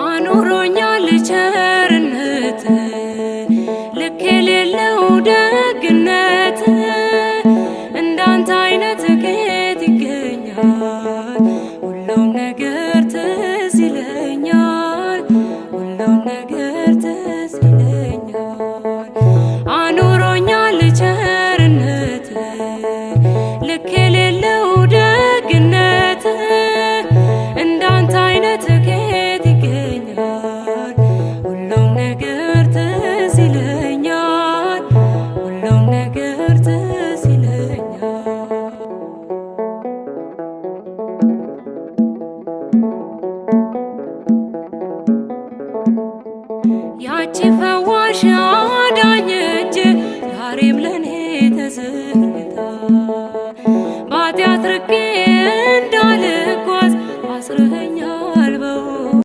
አኑሮኛል ቸርነት ልክ የሌለው ደግነት፣ እንዳንተ አይነት ከየት ይገኛል? ሁሉም ነገር ትዝ ይለኛል፣ ሁሉም ነገር ትዝ ይለኛል። አኑሮኛል ቸርነት ልክ የሌለው ደግነት፣ እንዳንተ አይነት ከየት ይገኛል? ሁሉም ነገር ትዝ ይለኛል፣ ሁሉም ነገር ትዝ ይለኛል። ያቺ ፈዋሽ